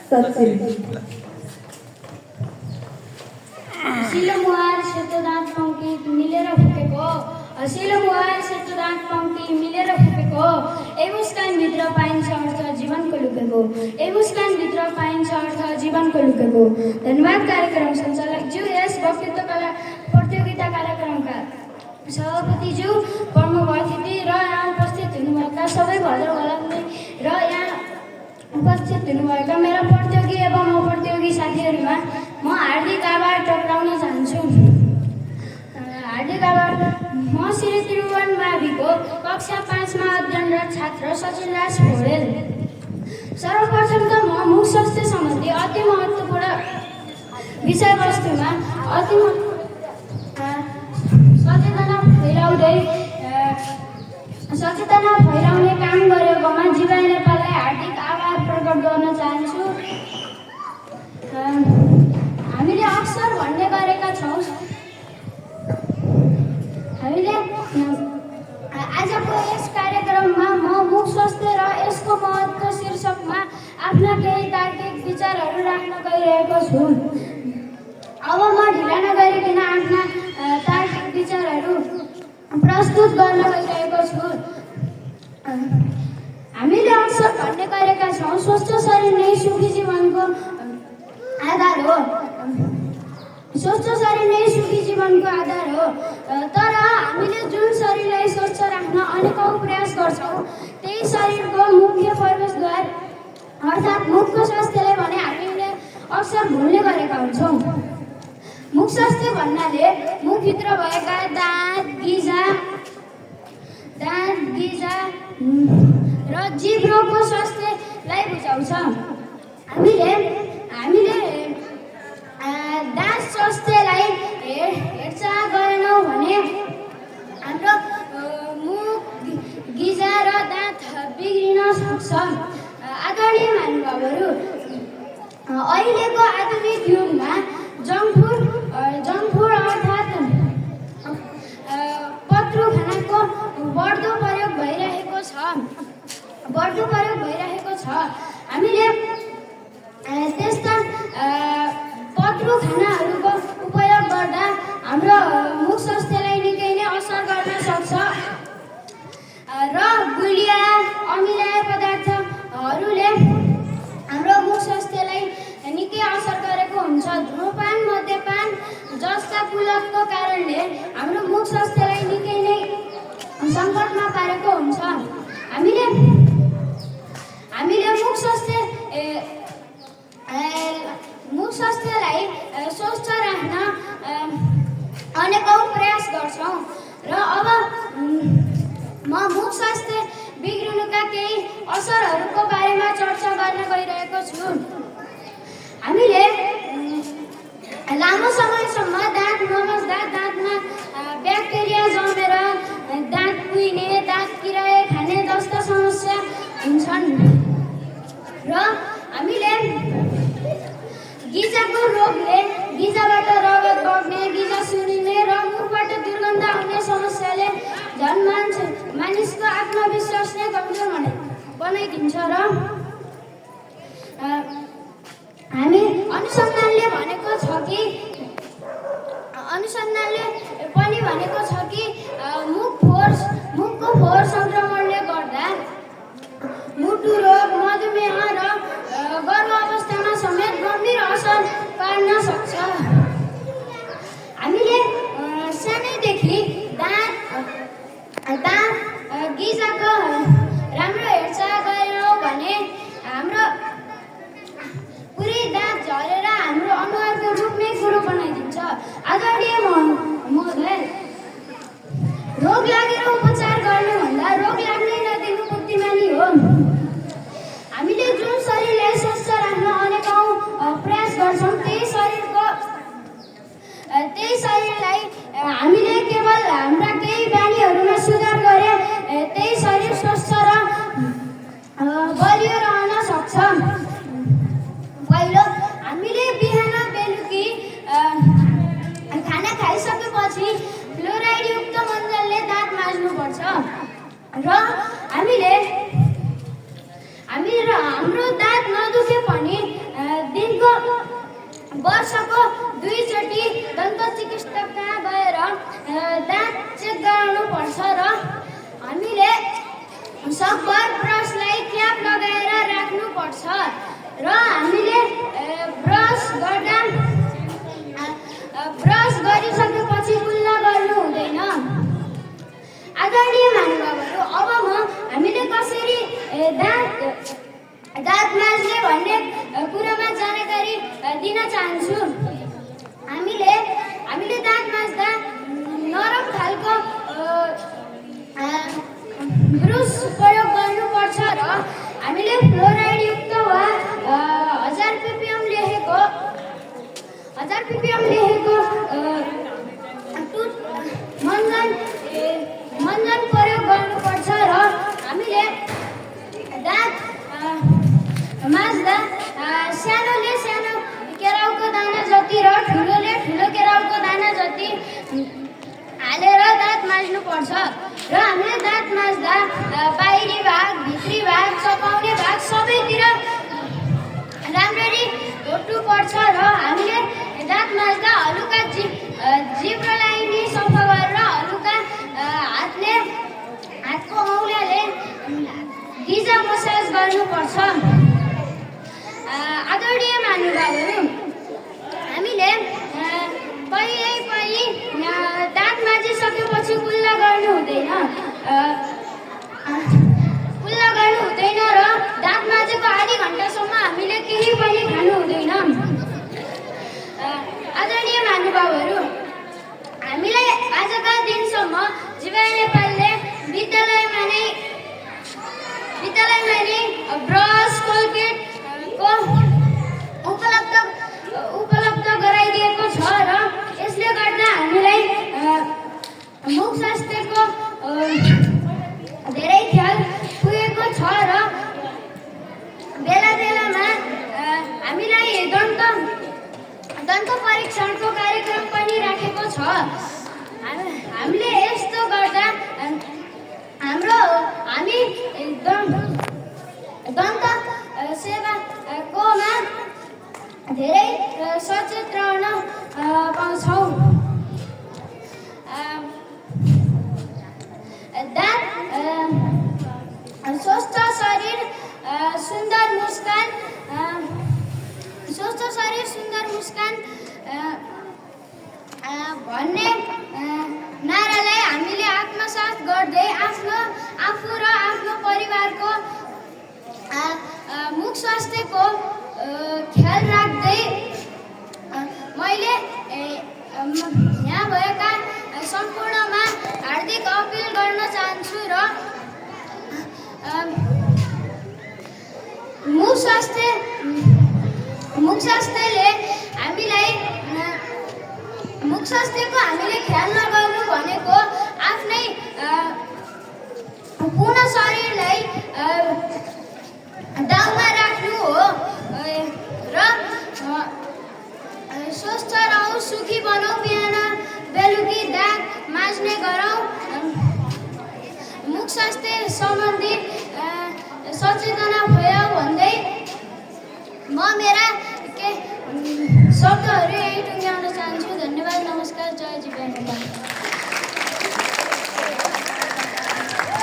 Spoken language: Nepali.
सचिन हँसिलो मुहार सेतो दाँत पङ्की मिलेर फुकेको हँसिलो मुहार सेतो दाँत पङ्की मिलेर फुकेको ए मुस्कानभित्र पाइन्छ अर्थ जीवनको लुकेको ए मुस्कानभित्र पाइन्छ अर्थ जीवनको लुकेको। धन्यवाद कार्यक्रम सञ्चालकज्यू। यस वक्तृत्व कला प्रतियोगिता कार्यक्रमका सभापतिज्यू, प्रमुख अतिथि र यहाँ उपस्थित हुनुभएका सबै भद्रवलम्बी र यहाँ उपस्थित हुनुभएका मेरा प्रतियोगी एवं अप्रतियोगी साथीहरूमा म हार्दिक आभार टक्राउन चाहन्छु। हार्दिक आभार। म श्री त्रिभुवन माविको कक्षा 5 मा अध्ययनरत छात्र सचिन राज पौडेल। सर्वप्रथम त म मुख स्वास्थ्य सम्बन्धी अति महत्त्वपूर्ण विषयवस्तुमा सचेतना फैलाउने काम गरेकोमा जीवाई नेपाललाई हार्दिक आभार प्रकट गर्न चाहन्छु। हामीले अक्सर भन्ने गरेका छौँ, हामीले आजको यस कार्यक्रममा म मुख स्वास्थ्य र यसको महत्त्व शीर्षकमा आफ्ना केही तार्किक विचारहरू राख्न गइरहेको छु। अब म ढिला नगरिकन आफ्ना तार्किक विचारहरू प्रस्तुत गर्न गइरहेको छु। हामीले अक्सर भन्ने गरेका छौँ, स्वस्थ शरीर नै सुखी जीवनको आधार हो। स्वस्थ शरीर नै सुखी जीवनको आधार हो। तर हामीले जुन शरीरलाई स्वस्थ राख्न अनेकौँ प्रयास गर्छौँ, त्यही शरीरको मुख्य प्रवेशद्वार अर्थात् मुखको स्वास्थ्यलाई भने हामीले अक्सर भुल्ने गरेका हुन्छौँ। मुख स्वास्थ्य भन्नाले मुखभित्र भएका दाँत गिजा र जिब्रोको स्वास्थ्यलाई बुझाउँछ। हामीले दाँत स्वास्थ्यलाई हेरचाह गरेनौँ भने हाम्रो मुख गिजा र दाँत बिग्रिन सक्छ। आदरणीय महानुभावहरू, अहिलेको आधुनिक युगमा जङ्क फुड अर्थात् पत्रु खानाको बढ्दो प्रयोग भइरहेको छ। हामीले त्यस्ता पत्रु खानाहरूको उपयोग गर्दा हाम्रो मुख स्वास्थ्यलाई निकै नै असर गर्न सक्छ र गुलिया अमिला पदार्थहरूले हाम्रो मुख स्वास्थ्यलाई निकै असर गरेको हुन्छ। धुम्रपान, मद्यपान जस्ता कुलतको कारणले हाम्रो मुख स्वास्थ्यलाई निकै नै सङ्कटमा पारेको हुन्छ। हामीले मुख स्वास्थ्यलाई स्वस्थ राख्न अनेकौँ प्रयास गर्छौँ र अब म मुख स्वास्थ्य बिग्रिनुका केही असरहरूको बारेमा चर्चा गर्न गइरहेको छु। हामीले लामो समयसम्म दाँत नमस्दा दाँतमा ब्याक्टेरिया जमेर दाँत कुहिने, दाँत किराए खाने जस्ता समस्या हुन्छन् र हामीले गिजाको रोगले गिजाबाट रगत बग्ने, गिजा सुनिने र मुखबाट दुर्गन्ध आउने समस्याले झन् मानिसको आत्मविश्वास नै कमजोर बनाइदिन्छ र हामी अनुसन्धानले पनि भनेको छ कि मुखको फोहोर सङ्क्रमणले गर्दा मुटु रोग, मधुमेह र गर्भ अवस्थामा समेत गम्भीर असर पार्न सक्छ। हामीले सानैदेखि दाँत गिजाको राम्रो हेरचाह गरेनौँ भने हाम्रो पुरै दाँत झरेर हाम्रो अनुहारको रूप नै कुरो बनाइदिन्छ। आदरणीय महोदय, रोग लागेर उपचार गर्नुभन्दा रोग लाग्नै नदिनु बुद्धिमानी हो। हामीले जुन शरीरलाई स्वस्थ राख्न अनेकौँ प्रयास गर्छौँ, त्यही शरीरलाई हामीले केवल हाम्रा केही बानीहरूमा सुधार गरे त्यही शरीर स्वस्थ र बलियो रहन सक्छ। पहिलो, हामीले बिहान बेलुकी खाना खाइसकेपछि फ्लोराइडयुक्त मन्जलले दाँत माझ्नु वर्षको 2 चोटि दन्त चिकित्सक कहाँ गएर दाँत चेक गराउनु पर्छ र हामीले सकभर ब्रसलाई क्याप लगाएर राख्नु पर्छ र हामीले ब्रस गरिसकेपछि कुल्ला गर्नु हुँदैन। आदरणीय महानुभावहरू, अब म हामीले कसरी दाँत माझ्ने भन्ने कुरामा जानकारी दिन चाहन्छु। हामीले दाँत माझ्दा नरम खालको ब्रुस प्रयोग गर्नुपर्छ र हामीले फ्लोराइड युक्त वा 1000 ppm लेखेको मञ्जन प्रयोग गर्नुपर्छ र हामीले दाँत माझ्दा सानोले सानो केराउको दाना जति र ठुलोले ठुलो केराउको दाना जति हालेर दाँत माझ्नुपर्छ र हामीले दाँत माझ्दा बाहिरी भाग, भित्री भाग, चपाउने भाग सबैतिर राम्ररी घोट्नुपर्छ र हामीले दाँत माझ्दा हलुका जिब्रोलाई नि सफा गरेर हलुका हातको औँलाले गिजा मसाज गर्नुपर्छ। आदरणीय महानुभावहरू, हामीले पहिले दाँत माझिसकेपछि कुल्ला गर्नु हुँदैन र दाँत माझेको आधी घन्टासम्म हामीले केही पनि खानु हुँदैन। आदरणीय महानुभावहरू, हामीलाई आजका दिनसम्म जीवन नेपालले विद्यालयमा नै ब्रस, कोलगेटको उपलब्ध गराइदिएको छ र यसले गर्दा हामीलाई मुख स्वास्थ्यको धेरै ख्याल पुगेको छ र बेला बेलामा हामीलाई दन्त परीक्षणको कार्यक्रम पनि राखेको छ। हामीले यस्तो गर्दा हामी दन्त सेवाकोमा धेरै सचेत रहन पाउँछौँ। स्वस्थ शरीर सुन्दर मुस्कान भन्ने नारालाई हामीले आत्मसात गर्दै आफू र आफ्नो परिवारको मुख स्वास्थ्यको ख्याल राख्दै मैले यहाँ भएका सम्पूर्णमा हार्दिक अपिल गर्न चाहन्छु र मुख स्वास्थ्यको हामीले ख्याल नगर्नु भनेको आफ्नै पूर्ण शरीरलाई दाउमा राख्नु हो र स्वस्थ रहौँ, सुखी बनौँ, बिहान बेलुकी दाँत माझ्ने गरौँ। मुख स्वास्थ्य सम्बन्धी सचेतना भयो भन्दै म मेरा शब्दहरू यही टुङ्ग्याउन चाहन्छु। धन्यवाद, नमस्कार, जय जीवन नेपाल।